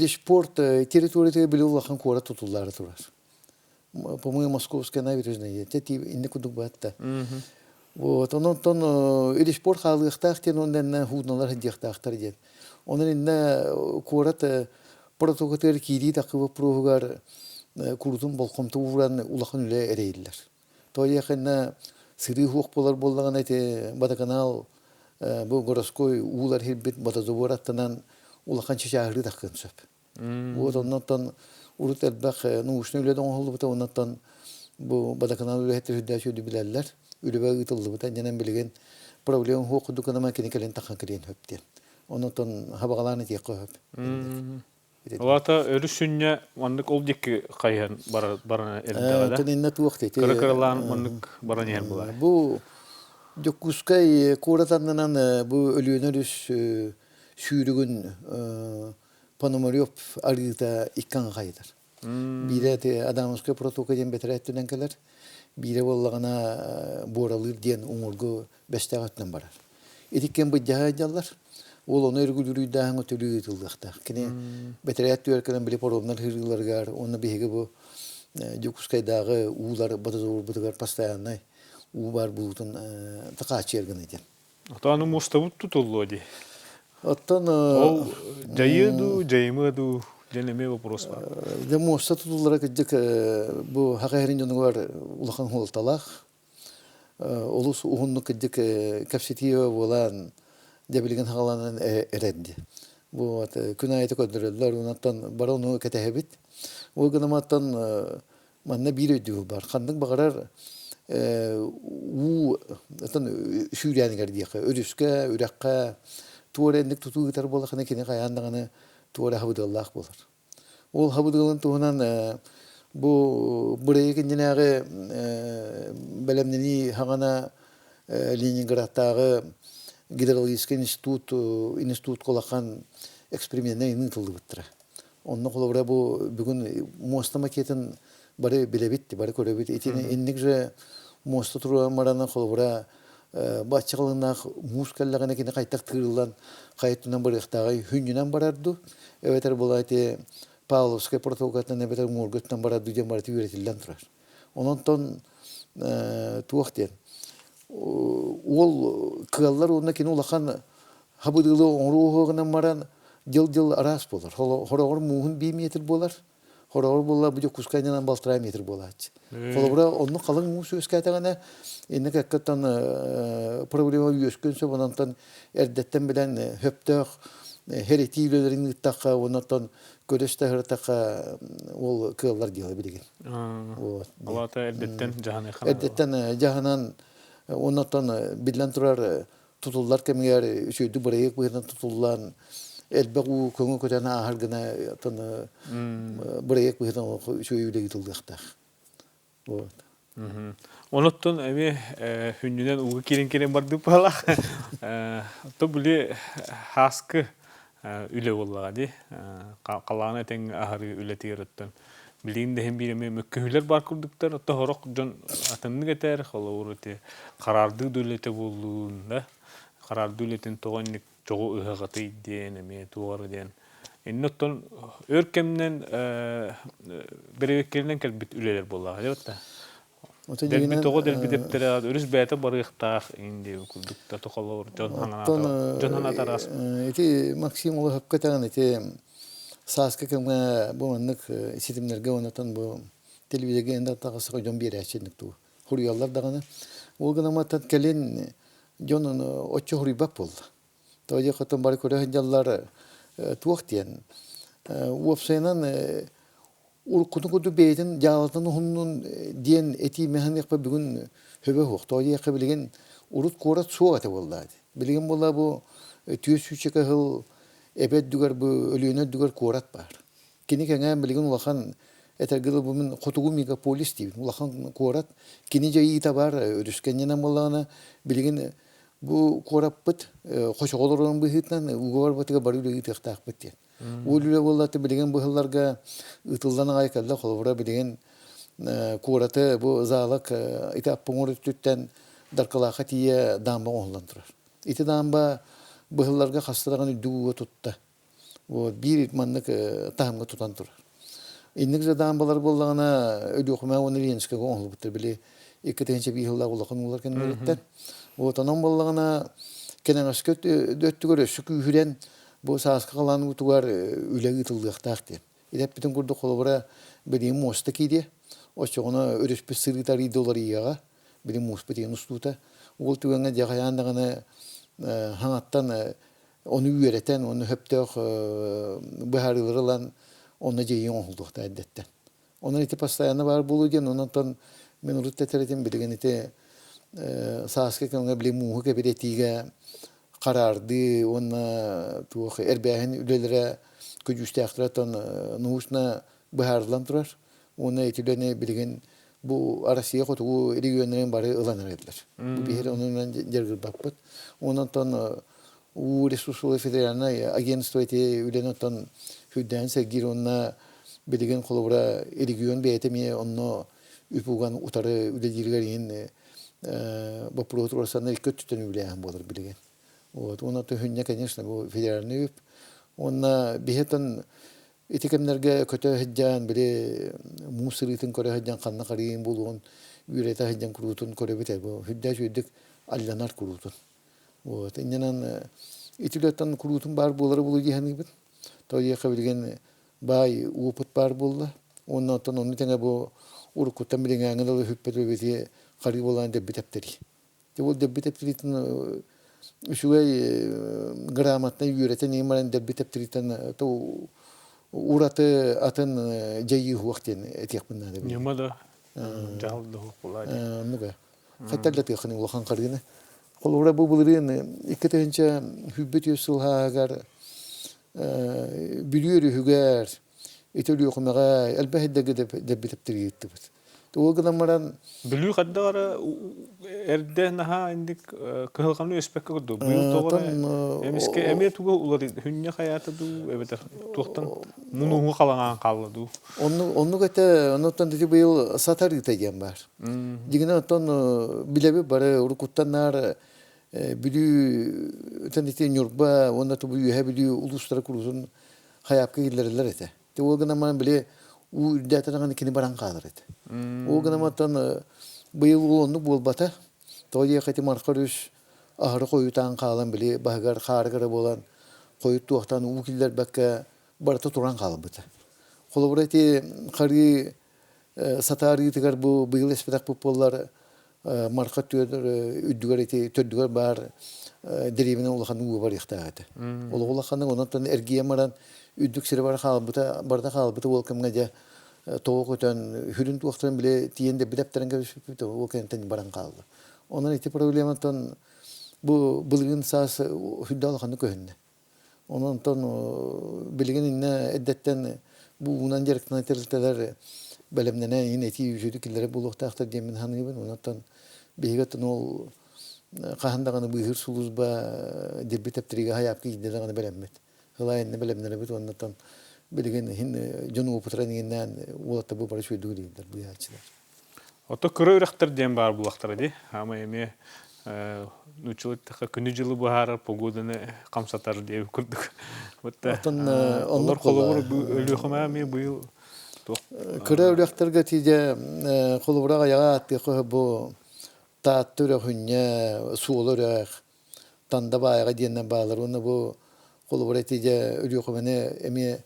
Речпорт территориятыгар били улахан куорат тутуллаары турар. По-моему, Московская набережная инни курдук баатта. Вот, онон Речпорт хаалыахтаах диэн онно хууналар сылдьыахтаахтар диэн. Онон иннэ куорат протокатыгар киирии тахыы боппуруоһугар курутун болҕомто ууран улахан үлэ эрэйиллэр. Тоойуохинна сырыы суох буолар буоллаҕына ити водоканал бу городской уулар иһирбит водозабор аттынан улахан чычааһырыы таххыан сөп. Вот оннуттан урут элбэх научнай үлэ оҥоһуллубута оннуттан бу водоканал үлэһиттэр үрдээх үчүгэйдик билэллэр. Үлэбэ ыытыллыбыта дьэнэн билигин проблема суох курдук гынан кини кэлин таххан кэлиэн сөп диэн. Оннуттан хабаҕалаан этиэххэ сөп. Ол аата өрүс сүнньэ маннык ол диэки хайыһан баран эрдэҕэ да? Кининнэ туох диэки Кыра-кыралаан маннык баран иһэр буолар. Бу Дьокуускай куорат аннынан бу Өлүөнэ өрүс сүүрүгүн Пономарев арыыта икки аҥы хайытар. Биирэ ити Адамовскай протока диэн бэтэрээ өттүнэн кэлэр, биирэ буоллаҕына Буоралыыр диэн уҥуоргу Бэстээх өттүнэн барар. Итиккэн быдьаһа дьаллар. Ол ону өргүлүрүйдааһыҥа төлүү ыытыллыахтаах. Кини бэтэрээт түөр кэлэн били паромнар ыһыырыыларыгар уонна биһиги бу Дьокуускайдааҕы уулар бодозобурбутугар постояннай уу баар буолуутун такааччыйар гына диэн. Отону муостабыт тутуллуо дии. Оттон Ол дьайыы дуу, дьайымыа дуу диэн эмиэ вопрос баар. Дьэ муоста тутуллара кырдьык бу Хаха иһэрин дьонугар улахан суолталаах. Олус уһуннук кырдьык кэпсэтии буолан дьэ билигин хаҕаланан эрэнди. Бу вот күн аайы көрдөрөллөр, онтон бары ону кэтэһэбит. Ол гынаматтан манна биир өйдөбүл баар. Ханнык баҕарар уу отон сүүрээнигэр диэххэ, өрүскэ, үрэххэ туора инник тутуу ыытар буоллахына кини хайаан даҕаны туора хабыдыаллаах буолар. Ол хабыдыалын туһунан бу бырайыак иннинээҕи бэлэмнэнии хаҕана Ленинградтааҕы гидрологическай институт институтка улахан эксперименнэр ыытыллыбыттара. Онно холобура бу бүгүн муоста макетын бары билэбит, бары көрөбүт. Итини инник же муоста туруоран баран холобура бачча халыҥнаах муус кэллэҕинэ кини хайтах тыырыллан хайыттынан барыахтааҕый хүнньүнэн барар дуу эбэтэр була ити Павловскай протокаттан эбэтэр Муоргуттан барар дуу диэн барыта үөрэтиллэн турар. Онон туох диэн уол кыаллар уонна кини улахан хабыдыылы оҥоруу гынан баран дьыл-дьыл араас буолар. Хороҕор мууһун биир метр буолар, хороҕор буолла бу Дьокуускайынан балтараа метр буолааччы. Холобура, оннук халыҥ муус үөскээтэҕинэ, инник эккэттэн проблема үөскүөн сөп, онон эрдэттэн билэн хөптөөх хэритии үлэлэрин ыыттахха, онон көрөстө сырытахха ол кыаллар дьыала билигин. Вот. Алата эрдэттэн дьаһаныахха Эрдэттэн дьаһанан, оннуттан биллэн турар тутуллар кэмигэр үчүгэйдик бырайыак быһыытынан тутуллан элбэх уу көҥү көтөн ааһар гына оттон бырайыак быһыытынан үчүгэй үлэ ыытыллыахтаах. Вот. Онуттан эмиэ хүннүнэн ууга киирэн-киирэн бардык баалаах. То били хааскы үлэ буоллаҕа дии. Халаана этэҥ аһарыы үлэтигэр оттон билигин да иһин биир эмиэ мөккүһүүлэр баар курдуктар. Оттон сорох дьон атыннык этэр, холобур ити хараардыы да үлэтэ буоллун да, хараардыы үлэтин тоҕо инник чоҕу ыһаҕытый диэн эмиэ туох эрэ диэн. Иннэ оттон өр кэмнэн бэрэбиэркэлэнэн кэлбит үлэлэр буоллаҕа дии батта. Дэлби тоҕо дэлби дэптэрэ өрүс бэйэтэ барыахтаах иҥин диэбит курдук да тохолоор дьон дьон санаата араас. Ити Максим Олоховка таҕан ити сааскы кэмҥэ бу маннык ситимнэргэ онотон бу телевизорга энда таҕысыга дьон биэрээччинник туу хуруйаллар даҕаны. Ол гынан кэлин дьон оччо хуруйбат буолла. Тоҕо диэххэ бары көрө сылдьаллар туох диэн уопсайынан уруккутун курдук бэйэтин дьаалатын уһуннун диэн этии мэһэниэхпэ бүгүн хөбө суох. Тоҕо диэххэ билигин урут куорат суох этэ буоллаа дии. Билигин буолла бу түөс сүүчэкэ сыл эбэ үрдүгэр бу Өлүөнэ үрдүгэр куорат баар. Кини кэҥээн билигин улахан этэргэ дылы бу мин хотугу мегаполис диибин. Улахан куорат. Кини дьайыыта баар өрүскэ иннинэн буоллаҕына билигин бу куораппыт хочоҕолорун быһыытынан ууга барбатыгар бары үлэ ыытыахтаахпыт диэн. Ол үлэ буолла билигин быһылларга ыытыллан аҕай кэллэ. Холобура билигин куораты бу заалак ити Аппоҥор өттүттэн Даркылаахха тиийэ даамба оҥоһуллан турар. Ити даамба быһылларга хаста даҕаны үрдүк ууга тутта. Вот биир маннык таһымҥа тутан турар. Инник задаан балар буоллаҕына Өлүөхүмэ уонна Ленскэгэ оҥоһуллубуттар били 2001 сыллаах улахан уулар кэннилэриттэн. Вот онон буоллаҕына кэнэҕэски өттүгэр өссө күүһүрэн бу сааскы халаан уутугар үлэ ыытыллыахтаах диэн. Идэппитин курдук холобура билигин муоста киириэ. Оччоҕуна өрүспүт сырыыта арыйда уларыйыаҕа. Били мууспут иһин устуута. Ол түгэҥҥэ дьэ хайаан даҕаны хаҥаттан ону үөрэтэн, уонна сөптөөх быһаарыылары ылан онно дьиэйи оҥоһуллуохтаах эрдэттэн. Онон ити постоянно баар буолуу диэн, онон мин урут этэр этим, билигин ити сааскы кэмҥэ били мууһу кэбирэтиигэ хараардыы уонна туох эрбээһин үлэлэрэ көдьүүстээхтэрэ оттон научно быһаарыллан турар. Уонна ити үлэни билигин бу Россия хотугу регионнарын бары ылан эрэллэр. Бу биһиги онон дьарыгырбаппыт. Онон уу ресурсовой федеральнай агентство ити үлэни оттон сүрдээн сэргиир уонна билигин холобура регион бэйэтэ эмиэ онно үп уган утары үлэлииригэр иһин боппуруоһу туруорсаннар икки өттүттэн үбүлээһин буолар билигин. Вот. Уонна түһүнньэ, конечно, бу федеральный үп. Уонна биһи ити кэмнэргэ көтө сылдьан, били муус сырыытын көрө сылдьан ханна харыйын буолуон үөрэтэ сылдьан куруутун көрөбүт ээ бу сүрдээх үчүгэйдик алланар куруутун. Вот иннинэн ити үлэттэн куруутун баар буолара буолуо дии саныыбын. Тоҕо диэххэ билигин баай опыт баар буолла. Уонна оттон ону тэҥэ бу уруккуттан билиҥээҥҥэ дылы сүппэт эбити харыы буолан дэбби тэптэрии. Ол дэбби тэптириитин үчүгэй грамотнай үөрэтэн иһин баран дэбби тэптириитин ураты атын дьайыы суох диэн этиэхпин наада. Ньыма да дьаһал да суох буолаа дии. Оннуга. Хаттар да тыаххын улахан харыыны. Холобура бу былырыын 2023 сылһааһыгар Бүлүү өрүһүгэр ити Өлүөхүмэҕэ элбэх эрдэргэ дэбби тэптэрии ыыттыбыт. Ол гынан баран Бүлүү хайдах эрэ эрдэ наһаа инник кыһалҕаны үөспэккэ курдук. Быйыл тоҕо эрэ эмискэ эмиэ тугу уларый хүнньэ хайаата дуу эбэтэр туохтан мунууһу халаҥаан хаалла дуу. Оннук этэ, оннуттан ити быйыл сатарыыта диэн баар. Дьиҥинэн оттон билэбит бары уруккуттан наар Бүлүү ити Ньурба уонна тубу Үөһээ Бүлүү улуустара куруутун хайаапка киллэрэллэр этэ. Ол гынан баран били уу үрдээтэ кини баран хаалар этэ. Ол гынан баран быйыл ол оннук буолбата. Тоҕо диэххэ ити Марха өрүс аһары хойутаан хаалан били баһыгар хаарыгара буолан хойут туохтан уу киллэрбэккэ барыта туран хаалбыта. Холобура ити харыы сатаарыытыгар бу быйыл эспэтэх буоллар Марха үрдүгэр ити төрдүгэр баар дэриэбинэ улахан уу барыахтаах этэ. Ол улаханнык онон эргийэн баран үрдүк сири бара хаалбыта барыта хаалбыта уол кэмҥэ дьэ тоҕо көтөн хүрүн туохтарын биле тиийэн да билэптэрин кэбиспиппит ол кэнниттэн баран хаалла. Онон ити проблематтан бу былырыын саас сүрдээх улаханнык көһүннэ. Онон билигин иннэ эрдэттэн бу уунан дьарыктанар тэрилтэлэр бэлэмнэнэн иһин этии үчүгэй киллэрэр буолуохтаахтар диэммин саныыбын. Онон биһиги оттон ол хаһан даҕаны быыһыыр сулууспа дирбит тэптэригэ хайаапка киирдэ даҕаны бэлэммит. Ылаа иннэ бэлэмнэнэбит уонна билигин иһин дьон уопутуран иҥиннээн уолаттар бу бары үчүгэйдик үлэлииллэр быыһааччылар. Ото кыра үрэхтэр диэн баар булахтара дии. Хаама эмиэ нууччалыы күнү-дьылы быһаарар погоданы хамсатар диэбит курдук. Оттон олор холобур Өлүөхүмэ эмиэ быйыл туох Кыра үрэхтэргэ тиийэ холобура аҕайаҕа ааттыахха бу Таатта үрэх Суола үрэх, Танда баайаҕа диэннэр баалар уонна бу холобура тиийэ Өлүөхүмэни эмиэ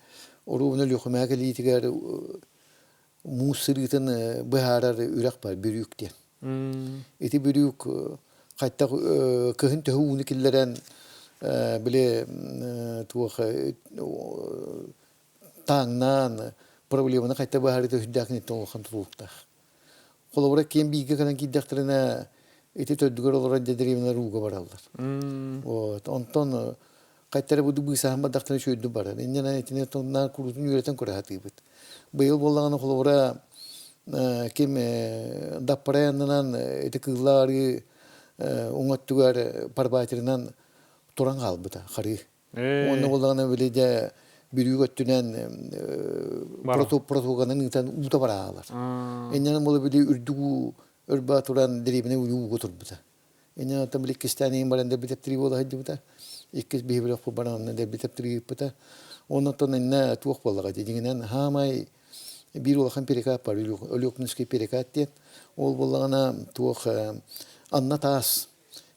уруубун Өлүөхүмэҕэ кэлиитигэр муус сырыытын быһаарар үрэх бар Бүрүүк диэн. Ити Бүрүүк хайтах кыһын төһө ууну киллэрэн били туох тааҥнаан проблеманы хайта быһаарыыта сүрдээх киниттэн улахан тутулуктаах. Холобура киэн бииргэ кэлэн киирдэхтэринэ ити төрдүгэр олорор дэриэбинэлэр ууга бараллар. Вот. Онтон Хайтара буду быысаһан бардахтарына үчүгэйдик барар. Инньэ итини тоннаар куруутун үөрэтэн көрө сатыыбыт. Быйыл буоллаҕына холобура ким даппарай аннынан ити кыыллаах арыы уҥа өттүгэр парбатерынан туран хаалбыта харыы. Уонна буоллаҕына били дьэ Бүлүү өттүнэн протоганан ыытан уута бараалар. Инньэ буола били үрдүк уу өрбө туран дэриэбинэ ууга турбута. Инньэ оттон били иккистээн иһин баран дэлби тэптэрии буола сылдьыбыта. Иккис биһи бөлөхпүт баран онно дэлби тэптэрии ыыппыта. Оннуттан иннэ туох буоллаҕа дьиҥинэн хаамай биир улахан перекат бар Өлүөхүмүскэй перекат диэн. Ол буоллаҕына туох анна таас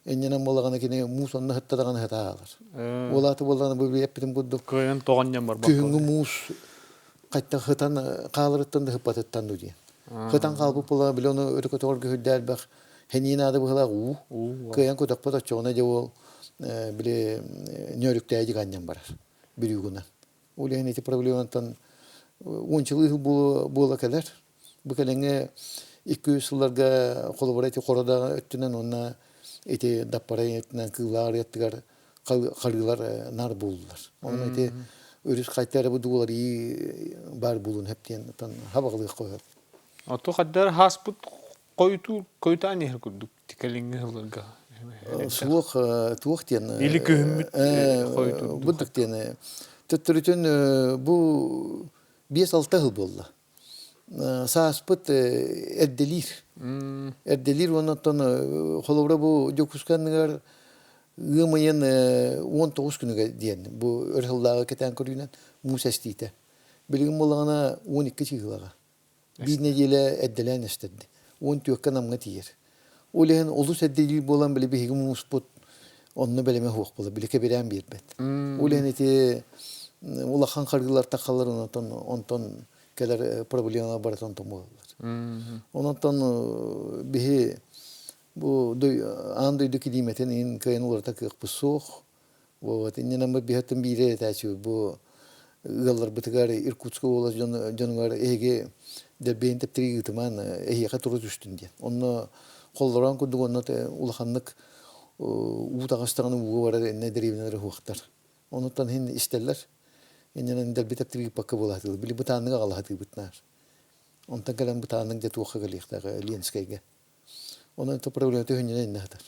иннинэн буоллаҕына кини муус онно сытта даҕаны сыта хаалар. Ол аата буоллаҕына бу эппитим курдук Кыайан тоҕонньон барбат күһүҥҥү муус хайтах сытан хааларыттан да сыппатыттан дуу диэн. Сытан хаалбыт буоллаҕына били ону өрө көтөҕөргө сүрдээх элбэх сэниэ наада быһыылаах уу. Кыайан көтөхпөт оччоҕуна дьэ ол били ньөрүктээдик анньан барар бүрүүгүнэн. Ол иһин ити проблематтан уончалыы сыл буола кэлэр. Бу кэлиҥҥи 200 сылларга холобура ити Хорода өттүнэн уонна ити Даппарай өттүнэн Кыыллаах арыйаттыгар харыылар наар буоллулар. Онон ити өрүс хайта эрэ бу дууларыы баар буолуон сөп диэн хабаҕалыахха сөп. Ото хаддар хааспыт хойутуу хойутаан иһэр курдук кэлиҥҥи сылларга. Суох туох диэн Или күһүммүт хойутуу. Буддук диэн төттөрүтүн бу 5-6 сыл буолла. Сааспыт эрдэлиир. Эрдэлиир уонна оттон холобура бу Дьокуускай анныгар ыам ыйын 19 күнүгэр диэн бу өр сыллааҕы кэтээн көрүүнэн муус эстиитэ. Билигин буоллаҕына 12 чыыһылаҕа. Биир нэдиэлэ эрдэлээн эстэрди. 14-кэ Намҥа тиийэр. Ол иһин олус эрдэлиир буолан били биһиги мууспут онно бэлэмэ суох буолар, били кэбирээн биэрбэт. Ол иһин ити улахан харгылар тахаллар онтон онтон кэлэр проблемалар барыта онтон буолаллар. Онон биһи бу аан дойду килиимэтин иһин кыайан уларыта кыахпыт суох. Вот, иннинэн биһаттан биире этээччи бу ыалларбытыгар Иркутскай уолас дьонугар эһиги дэлбэйин тэптэрии ыытымаан эһиэхэ тура түстүн диэн. Онно холлороон курдук онно улаханнык уу таҕыстаҕына ууга барар иннэ дэриэбинэлэр уһуохтар. Онуттан иһин истэллэр. Иннинэн дэлби тэптэрии ыыппакка буолаатылар. Били бытааннык аҕалаһатыыбыт наар. Онтон кэлэн бытааннык дьэ туохха кэлиэхтээх Ленскэйгэ. Онон это проблема төһөнньүнэн иннэ сытар.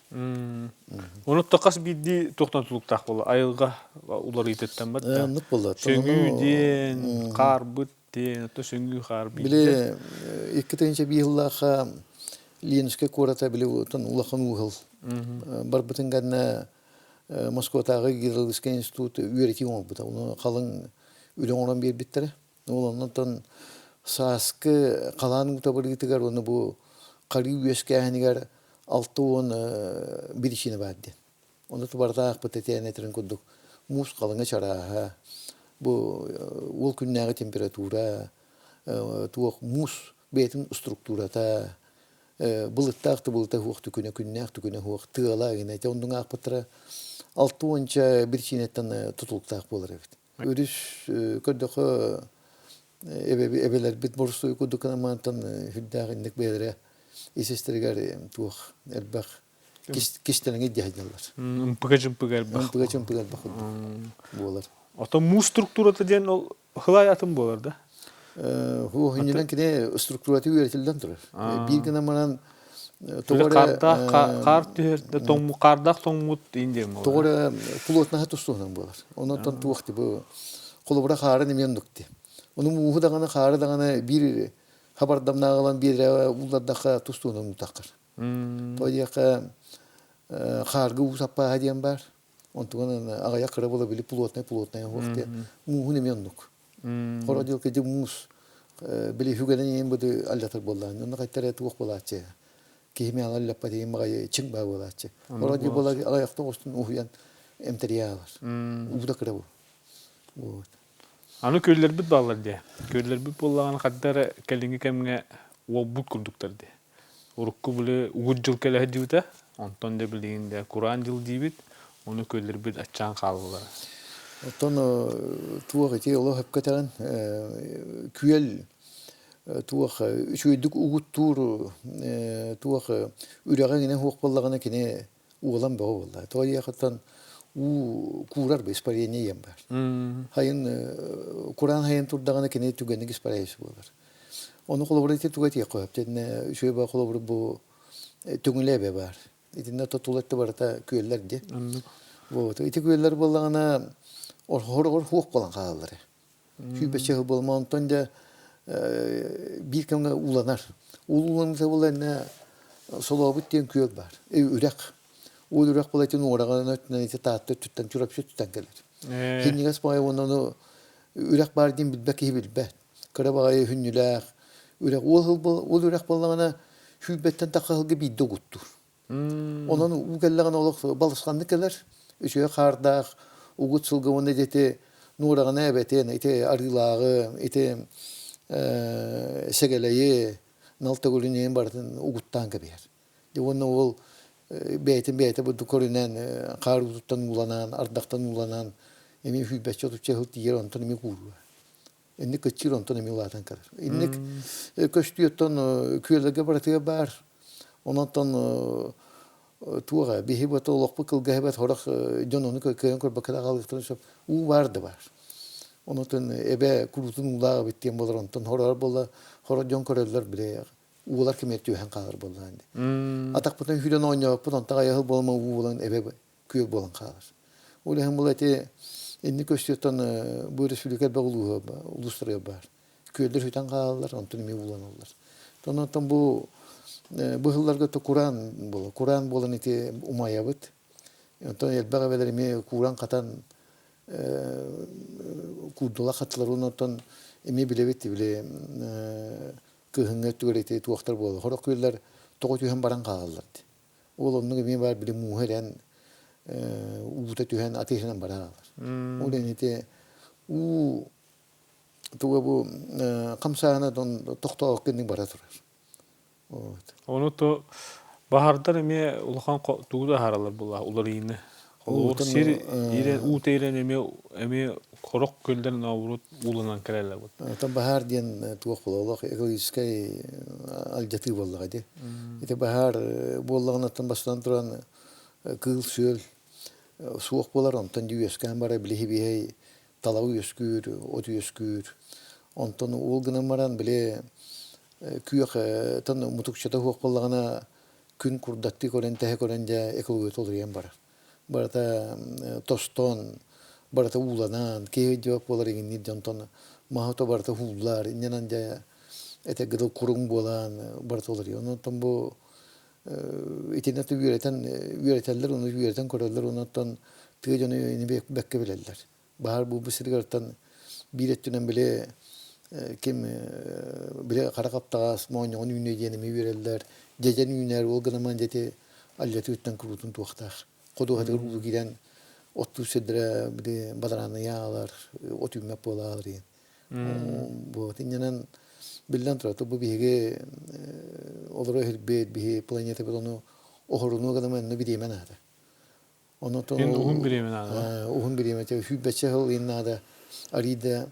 Ону хас биирдии туохтан тутулуктаах буолла? Айылҕа уларыйтыттан бат да. Оннук буолла. Сөҥүү диэн, хаарбыт диэн, ото сөҥүү хаар Били 2001 сыллаахха Ленскэй куората били улахан ууһул барбытын кэннэ Москватааҕы гидрологическай институт үөрэтии оҥорбута. Ону халыҥ үлэ оҥорон биэрбиттэрэ. Ол оннуттан сааскы халаан уута барыытыгар уонна бу харыы үөскээһинигэр 60 биричиинэ баар диэн. Ону барытаахпыт этиэн этэрин курдук муус халыҥа чарааһа, бу уол күннээҕи температура, туох муус бэйэтин структурата, былыттаах да былыта суох түкүнэ, күннээх түкүнэ суох, тыала гына ити оннуҥ аахпыттара 60 биричиинэттэн тутулуктаах буолар эбит. Өрүс көрдөххө эбэлэрбит боростуой курдук гынан сүрдээх инник бэйэлэрэ ис-истэригэр туох элбэх кистэлэҥи дьаһайдаллар. Ымпыга-чымпыга элбэх. Ымпыга-чымпыга элбэх курдук буолар. Оттон муус структурата диэн ол хылай атын буолар да? Хуохунньунан кини структурата үөрэтиллэн турар. Биир гынан баран Хаардаах хаар түһэр хаардаах тоҥмут индиэн буолар. Тоҕо эрэ плотнаһа тустуһунан буолар. Онон туох бу холобура хаарын эмиэ оннук дии. Ону мууһу даҕаны хаары даҕаны биир хабардамнааҕылан биэрэ уллардахха тустуһунан уутаххар. Тоҕо диэххэ хаарга уу саппааһа диэн баар. Онтуган аҕыйах кыра буола били плотнай плотнай уох диэн мууһун эмиэ оннук. Хоро дьыл кэдьи муус били үгэнэн иһин быды аллатар буоллаан. Онно хайтар туох буолааччы. Киһи миэхэ аллаппат иһин маҕайы чиҥ баа буолааччы. Хоро дьыл буола аҕыйахта оҕустун уһуйан эмтэрийэ аалар. Уу да кыра бу. Вот. Аны күөллэрбит бааллар дии. Күөллэрбит буоллаҕына ханна эрэ кэлиҥҥи кэмҥэ уолбут курдуктар дии. Урукку били угут дьыл кэлэ сылдьыбыта, онтон да билигин да кураан дьыл диибит, ону күөллэрбит аччаан хааллылар. Оттон туох ити олох сөпкө этэҕин күөл туох үчүгэйдик угуттуур туох үрэҕэ иҥинэ суох буоллаҕына кини уолан бөҕө буолла. Тоҕо диэхиттэн уу куурар бу испарение диэн баар. Хайын кураан хайын турдаҕына кини түгэнник испаряюсь буолар. Ону холобура ити туга этиэххэ сөп. Итиннэ үчүгэй баа холобура бу Түҥүлэ эбэ баар. Итиннэ тутула өттө барыта күөллэр дии. Вот. Ити күөллэр буоллаҕына орхоһор хуох буолан хаалаллар. Сүүрбэччэ сыл буолма онтон дьэ биир кэмҥэ ууланар. Ууланыыта буолла иннэ Солообут диэн күөл баар. Үрэх. Ол үрэх була итин уораҕын өттүнэн ити Таатта өттүттэн Чурапчы өттүттэн кэлэр. Кинигэс баҕайы уонна ону Үрэх баар диэн билбэт киһи билбэт. Кыра баҕайы хүннүлээх үрэх. Ол, ол үрэх буоллаҕына сүүрбэттэн тахха сылга биирдэ угуттуур. Онон уу кэллэҕинэ олох балысханнык кэлэр. Үчүгэй хаардаах угут сылга уонна ити нуораҕына эбэтин, ити арыылааҕы, ити сэгэлэйи, нал төгүлүн барытын угуттаан кэбиһэр. Уонна ол бэйэтин бэйэтэ бурдук көрүнэн хаар уутуттан ууланан, ардахтан ууланан эмиэ сүүрбэччэ отучча сыл тиийэр, онтон эмиэ кууруо. Инник кыччыыр, онтон эмиэ улаатан кэлэр. Инник көстүүттэн күөлэргэ барытыгар баар. Онон туоҕа биһи бата олохпут кылгаһыбат сорох дьон ону кыайан көрбөккө да хаалыахтарын сөп. Уу баар да баар. Онотон эбэ куруутун уулаах эбит диэн буолар, онтон хорор буолла, хорор дьон көрөллөр бile уулар кэмигэр түһэн хаалар буоллаҕа дии. Атахпытын сүүрэн оонньообоппут, онтон айаһыл буолан уу буолан эбэ күөл буолан хаалар. Ол иһин була ити инник көстүүттэн бу республика элбэх улууһа улуустарыгар баар. Күөллэр сүтэн хаалаллар, онтон эмиэ ууланаллар. Онтон бу бу сылларга то кураан буола. Кураан буолан ити умайабыт. Онтон элбэх эбэлэр эмиэ кууран хатан куурдула хатылар онтон эмиэ билэбит били кыһыҥҥы өттүгэр ити туохтар буолар. Сорох күөллэр тоҕо түһэн баран хаалаллар дии. Ол оннук эмиэ баар били мууһа ирэн уута түһэн атыыһынан баран хаалар. Ол иһин ити уу туга бу хамсааһына тохтообокко инник бара турар. Вот. Ону то баһардар эмиэ улахан тугу да аһараллар буолла уларыйыыны. Холобур сир иирэн уу тэйрэн эмиэ эмиэ хорох көллөр наоборот ууланан кэлэллэр бут. Оттон баһаар диэн туох буолла олох экологическай алдьатыы буоллаҕа дии. Ити баһаар буоллаҕына бастатан туран кыыл-сүөл суох буолар, онтон дьэ үөскээн барар били сибиэһэй талаҕы үөскүүр, от үөскүүр. Онтон ол гынан баран били күөх мутукчата суох буоллаҕына күн курдаттыы көрөн тэһэ көрөн дьэ экологията уларыйан барар. Барыта тостон, барыта ууланан, киһи өйдөөбөт буолар иҥинниир дьонтон маһа ото барыта ууллар, инньэнэн дьэ этэргэ дылы куруҥ буолан барыта уларыйар. Онон бу итиннэ үөрэтэн үөрэтэллэр, ону үөрэтэн көрөллөр, онон тыа дьоно ини бэккэ билэллэр. Баһаар буолбут сиригэр биир өттүнэн били ким били хара хаптаҕас моонньоҕун үүнүө диэн эмиэ үөрэллэр, дьэдьэн үүнэр, ол гынан дьэти алльатыыттан куруутун туохтаах. Ходуһатыгар уу киирэн оттуур сирдэрэ били бадараанныйа аалар, от үүммэт буола аалар диэн. Вот иннинэн биллэн турар, бу биһиги олоро иһирбит, биһи планетабыт ону оһорунуу гынан онно бириэмэ наада. Онотон Ин уһун бириэмэ наада. Уһун бириэмэ сүүрбэччэ сыл ин наада арыйда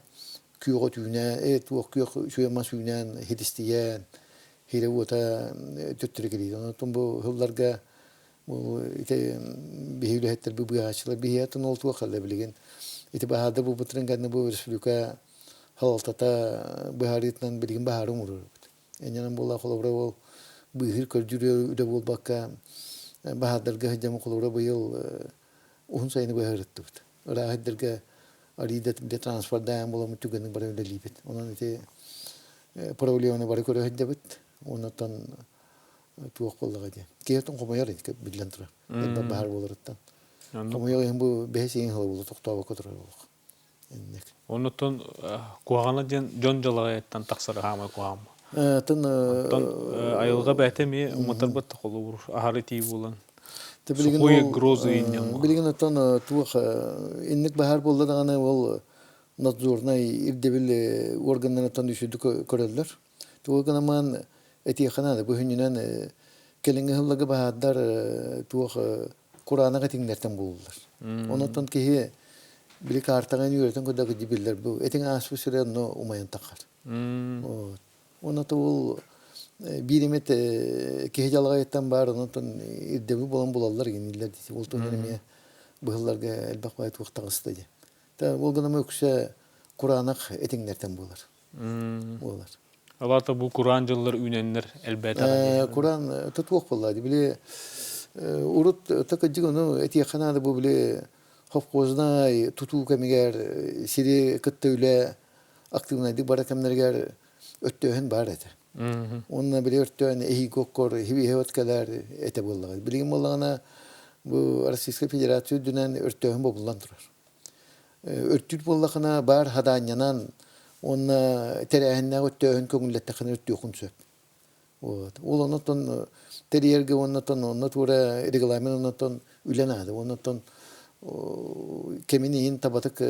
күөҕэ түүнэ э туох күөх үчүгэй мас үүнэн хитистийэн хире уота төттөрү кэлиит. Онотон бу сылларга бу ити биһи үлэһиттэр бу быыһааччылар биһиэтин ол туох халла билигин ити баһаарда буолбуттарын кэннэ бу республика салалтата быһаарыытынан билигин баһаары оҥорорбут. Инньэнэн буолла холобура ол быыһыыр көрдүүр үлэ буолбакка баһаардарга сылдьаммыт холобура быйыл уһун сайыны быһа ырыттыбыт. Ыраах сирдэргэ арыйда транспордаан буоламмыт түгэнник бары үлэлиибит. Онон ити проблеманы бары көрө сылдьабыт. Оннуттан туох буоллаҕа диэн. Киһи хомойор биллэн турар. Элбэх баһаар буоларыттан. Хомойор иһин бу бэһис иһин сыла буолла тохтообокко турар олох. Инник. Оннуттан куһаҕана диэн дьон дьалаҕайыттан тахсар хаамай куһаҕан. Тын Оттон айылҕа бэйэтэ эмиэ уматарбат холобур аһары тии буолан сухой грозы инньэ Билигин оттон туох инник баһаар буолла даҕаны ол надзорнай ирдэбил органнарыттан үсүдүк көрөллөр. Тугу гынаман этиэххэ наада бу күнүнэн кэлиҥҥи сылларга баһаардар туох кураанах этиҥнэртэн булуллар. Онон киһи били картаҕын үөрэтэн көрдөкө биллэр бу этиҥ ааспыт сирэ онно умайан таххар. Вот. Онно ол биир эмит киһи дьалаҕайыттан баар онон ирдэбил буолан булаллар гиниллэр дии. Ол туһунан эмиэ быһылларга элбэх баай туох таҕыста дии. Ол гынан үксэ кураанах этиҥнэртэн буолар. Буолар. Алата бу кураан дьыллар үүнэннэр элбээтэҕэ Кураан туох буолла били урут такыдьык ону этиэххэ наада бу били совхознай тутуу кэмигэр сири кытта үлэ актыыбынайдык бара кэмнэригэр өттөөһүн баар этэ. Уонна били өртөөн эһиги оккор хибиһэ от кэлэр этэ буоллаҕа. Билигин буоллаҕына бу Российскай Федерация үрдүнэн өртөөһүн бобуллан турар. Өртүүр буоллахына баар хадаанньанан уонна тэрээһиннээх өттөөһүн көҥүллэттэххинэ өртүөххүн сөп. Вот. Ол оннуттан тэрийэргэ уоннаттан онно туора регламент оннуттан үлэ наада. Оннуттан кэмин иһин табатык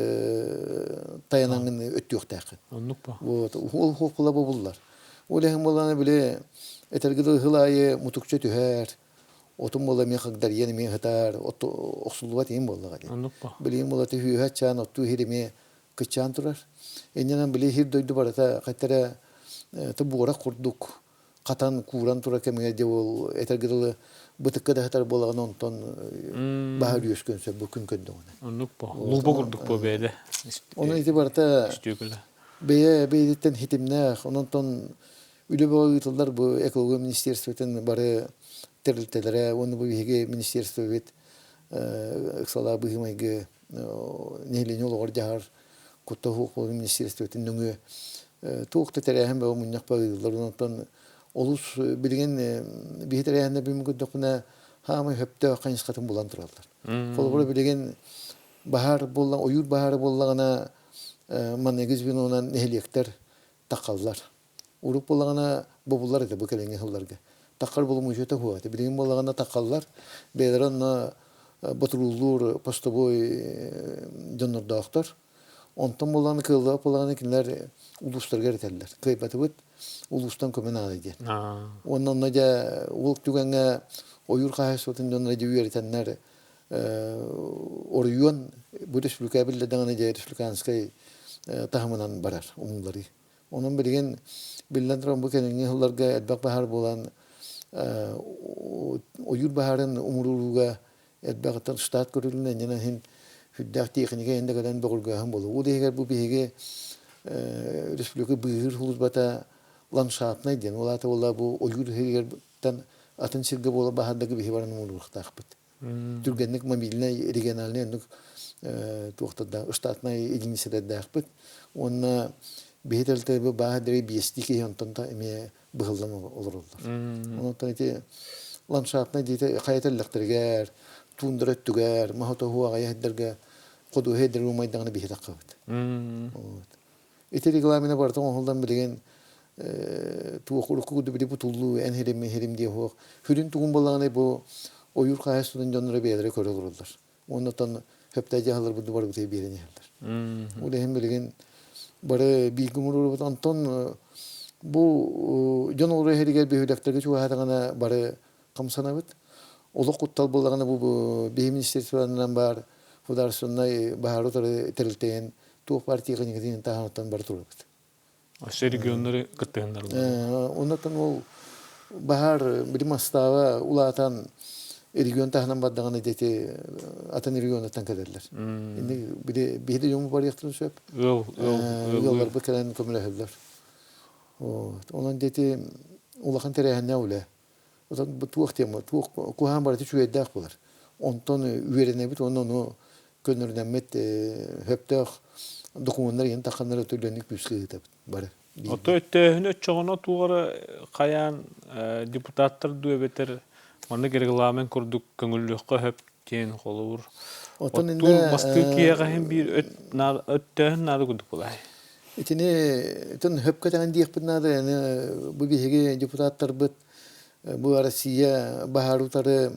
тайанаҥын өттүөхтээххин. Оннук ба. Вот. Ол хуохпула бобуллар. Ол иһин буоллаҕына били этэргэ дылы сыл аайы мутукча түһэр, отун буола эмиэ хагдарыйан эмиэ ыһытар, охсуллубат иһин буоллаҕа дии. Оннук ба. Билигин буола түһүүһэ аччаан оттуу иһир эмиэ кыччаан турар. Иннинэн били иһир дойду барыта хайтара буорах курдук хатан кууран турар кэмигэр дьэ ол этэргэ дылы бытыкка да сытар буолаҕына онтон баһар үөскүөн сөп бу күн көрдөҕүнэ. Оннук бо. Луба курдук бу бэйдэ. Ону ити барыта бэйэ бэйэтиттэн хитимнээх, ононтон үлэ бөҕө ыытыллар бу экология министерствотын бары тэрилтэлэрэ уонна бу биһиги министерствобит ыксалаа быһыы-майгы нэһилиэнньэ олоҕор дьаһар куттал суох буолуу министерствотын нөҥүө туох да тэрээһин бөҕө мунньах ыытыллар. Онтон олус билигин биһи тэрээһиннэр билим көрдөхпүнэ хаамай сөптөөх хайысхатын булан тураллар. Холобура билигин баһаар буолла ойуур баһаара буоллаҕына манныгы звенонан нэһилиэктэр тахаллар. Урут буоллаҕына бобуллар этэ бу кэлиҥҥи сылларга. Таххар боломуочуйата суох этэ. Билигин буоллаҕына таххаллар, бэйэлэрэ онно ботурууллуур постовой дьоннордоохтор. Онтон буоллаҕына кыаллыбат буоллаҕына кинилэр улуустарга эритэллэр. Кыайбатыбыт, улуустан көмө наада диэн. Уонна онно дьэ ол түгэҥҥэ ойуур хаһаайыстыбатын дьонноро дьэ үөрэтэннэр оройуон бу республика биллэ даҕаны дьэ республиканскай таһымынан барар умулларыы. Онон билигин биллэн туран бу кэлиҥҥи сылларга элбэх баһаар буолан ойуур баһаарын умурууга элбэҕиттэн штат көрүлүнэ иннинэ иһин сүрдээх тиэхиньикэ иһин да кэлэн бөҕөргөөһүн буолуо. Ол иһигэр бу биһиги республика быыһыыр сулууспата ландшафтнай диэн, ол аата буолла бу ойуур иһигэртэн атын сиргэ буола баһаардарга биһи баран умуруохтаахпыт. Түргэнник мобильнай, региональнай оннук туохтардаах штатнай единицэлэрдээхпит. Уонна биһи тэрилтэ бааһа дири биэстии киһи онтон да эмиэ быһыллан олороллор. Онтон ити ландшафтнай диэти хайа тэллэхтэригэр, туундара өттүгэр, маһа тоһуу аҕайа сирдэргэ ходуһа сирдэргэ умайдаҕына биһи таххабыт. Вот. Ити регламена барыта оҥоһуллан билигин туох урукку курдук били бутуллуу эн хирим хирим диэ суох. Хүрүн тугун буоллаҕына бу ойуур хаһаайыстыбатын дьонноро бэйэлэрэ көрө олороллор. Уонна хөптөө дьаһалларбыт барыбытыгар биэрэн иһэллэр. Ол иһин билигин бары бииргэ умуруурбут. Онтон бу дьон олорор иһэригэр бөһүөлэктэргэ чугаһаатаҕына бары хамсанабыт. Олох куттал буоллаҕына бу биһи министерстволарынан баар художественнай баһаары утары тэрилтэйэн туох баар тиэхиньикэтин таһаныттан бары турабыт. Өссө регионнары кыттыһыннарыллар. Оннуттан ол баһаар билим астааба улаатан регион таһынан бардаҕына дети атын регионнартан кэлэллэр. Инни били биһи да дьоҥу барыахтарын сөп. Ыал, ыал, ыалларбыт кэлэн көмөлөһөллөр. Вот. Онон дети улахан тэрээһиннээх үлэ. Отон бу туох тема, туох куһаҕан барыта үчүгэйдээх буолар. Онтон үөрэнэбит уонна ону көннөрүнэммит сөптөөх докумуоннар иһин тахханнар өтөлөнү күүскэ ыытабыт бары. Ото өттөөһүнү оччоҕуна туох эрэ хайаан депутаттар дуу эбэтэр маннык регламент курдук көҥүллүөххэ сөп диэн холобур. Оттон Оттуур мастыы киһиэхэ иһин биир өттөөһүн наада курдук буолай. Итини итин хөпкө тэҥэн диэхпит наада бу биһиги депутаттарбыт бу Россия баһаар утары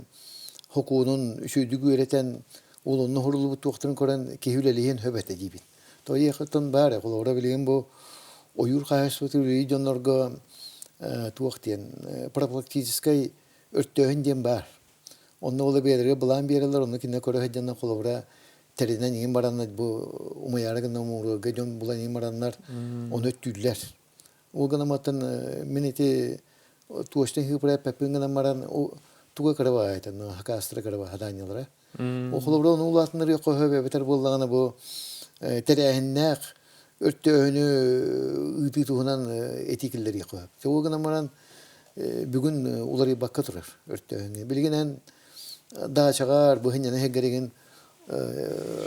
хокуонун үчүгүйдүк үөрэтэн ол онно уһуруллубут туохтарын көрөн киһи үлэлиһиэн сөп этэ диибин. Тоҕо баар холобура билигин бу ойуур хаһаайыстыбатын үлэлиир дьоннорго туох диэн профилактическай өртөөһүн диэн баар. Онно ол бэйэлэригэр былаан биэрэллэр, онно кинилэр көрө сылдьаннар холобура тэринэн иһин бараннар бу умайаары гына умуруорга дьон булан иһин бараннар ону өттүүллэр. Ол гынан маттан мин ити туочтан хыыпыра эппэппин гынан баран туга кыра этэн хакаастара кыра хадаанньалара. Ол холобура ону улаатыннарыа хоһо эбэтэр буоллаҕына бу тэрээһиннээх өртөөһүнү ыытыы туһунан этии киллэриэххэ сөп. Ол гынан баран бүгүн уларыйбакка турар өртөөһүҥҥэ. Билигин эн даачаҕар быһынньана иһэргэригин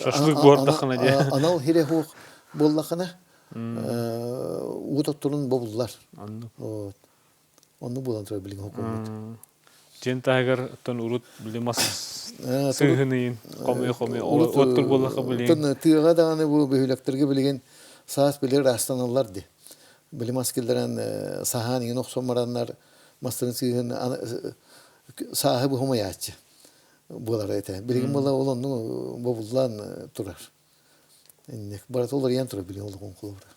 Шашлык буордаххына дии. Анал хире хуох буоллаххына уу тотторун бобуллар. Оннук буолан турар билигин хокуоммут. Дьиэн таһыгар оттон урут били мас сыыһын ыйын хомуйа-хомуйа оттур буоллахха билигин. Тыаҕа даҕаны бу бөһүөлэктэргэ билигин саас били ыраастаналлар дии. Били мас киллэрэн саһаан иҥин охсон бараннар мастарын сыыһын сааһы быһымайааччы буолар этэ. Билигин буола ол онну бобуллан турар. Инник барыта уларыйан турар билигин олоҕун холобура.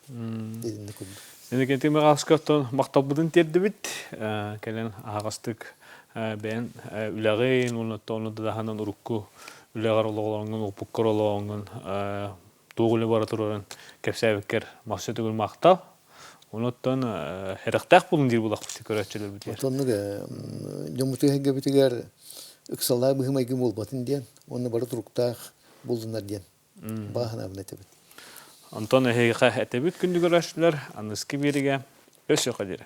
Итинник курдук. Иннокентий Михайловичка махталбытын тиэрдибит. Кэлэн аһаҕастык бэйэн үлэҕин уонна ону даһанан урукку үлэҕэр олоҕоҥҥун, уопуккар олоҕоҥҥун туох үлэ бара турарын кэпсээбиккэр махса төгүл махтал. Онуттан эрэхтээх булун диир булахпыт көрөөччүлэрбитигэр. Оннук дьоммутугар ыксалаах быһыы-майгы буолбатын диэн уонна бары туруктаах буллунар диэн бааһынабын этэбит. Онтон эһиэхэ этэбит күндү көрөөччүлэр аныгыскы биэригэ өссө диэри.